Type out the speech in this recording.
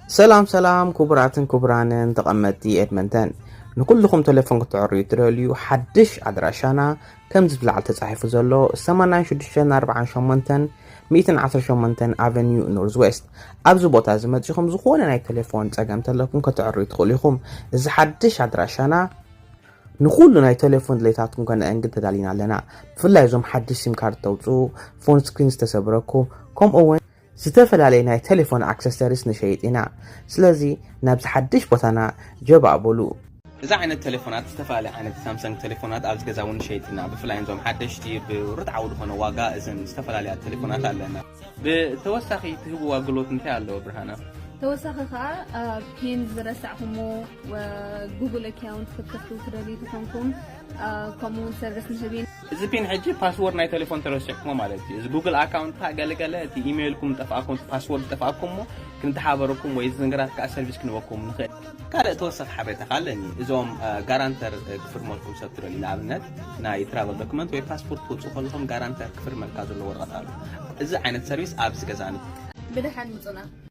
ሰላም ሰላም ክቡራትን ክቡራንን ተቐመጥቲ ኤድመንተን፣ ንኩልኹም ቴሌፎን ክትዕርዩ ትደልዩ ሓድሽ ኣድራሻና ከምዚ ብላዕሊ ተጻሒፉ ዘሎ ሰማንያን ሽዱሽተን ኣርባዓን ሸሞንተን ሚእትን ዓሰርተ ሸሞንተን ኣቨኒዩ ኖርዝ ዌስት። ኣብዚ ቦታ እዚ መጺኹም ዝኾነ ናይ ቴሌፎን ጸገም ተለኩም ክትዕርዩ ትኽእሉ ኢኹም። እዚ ሓድሽ ኣድራሻና ንኹሉ ናይ ቴሌፎን ድሌታትኩም ከነእንግድ ተዳሊና ኣለና። ብፍላይ እዞም ሓድሽ ሲም ካርድ ተውፅኡ፣ ፎን ስክሪን ዝተሰብረኩም፣ ከምኡ እውን ዝተፈላለዩ ናይ ቴሌፎን ኣክሰሰሪስ ንሸይጥ ኢና። ስለዚ ናብዚ ሓድሽ ቦታና ጀባእ በሉ። እዚ ዓይነት ቴሌፎናት፣ ዝተፈላለዩ ዓይነት ሳምሰንግ ቴሌፎናት ኣብዚ ገዛ እውን ንሸይጥ ኢና። ብፍላይ እዞም ሓደሽቲ ብርትዓዊ ዝኾነ ዋጋ እዘን ዝተፈላለያ ቴሌፎናት ኣለና። ብተወሳኺ ትህብዎ ኣገልግሎት እንታይ ኣለዎ ብርሃና? ተወሳኺ ከዓ ፒን ዝረሳዕኩሞ ጉግል ኣካውንት ክትከፍቱ ትደልዩ ተኾንኩም፣ ከምኡ እውን ሰርቪስ ንህብ ኢና። እዚ ፒን ሕጂ ፓስወርድ ናይ ቴሌፎን ተረሲዕኩሞ ማለት እዩ። እዚ ጉግል ኣካውንት ከዓ ገለገለ እቲ ኢሜይልኩም ጠፍኣኩም፣ እቲ ፓስወርድ ጠፍኣኩም እሞ ክንተሓበረኩም ወይ እዚ ነገራት ከዓ ሰርቪስ ክንበኩም ንኽእል። ካልእ ተወሳኺ ሓበሬታ ከዓ ኣለኒ። እዞም እ፣ ጋራንተር እ፣ ክፍርመልኩም ሰብ ትደልዩ፣ ንኣብነት ናይ ትራቨል ዶክመንት ወይ ፓስፖርት ትወፅኡ ከለኹም ጋራንተር ክፍርመልካ ዘሎ ወረቐት ኣሎ። እዚ ዓይነት ሰርቪስ ኣብዚ ገዛኒ። ብደሓን ምፁና።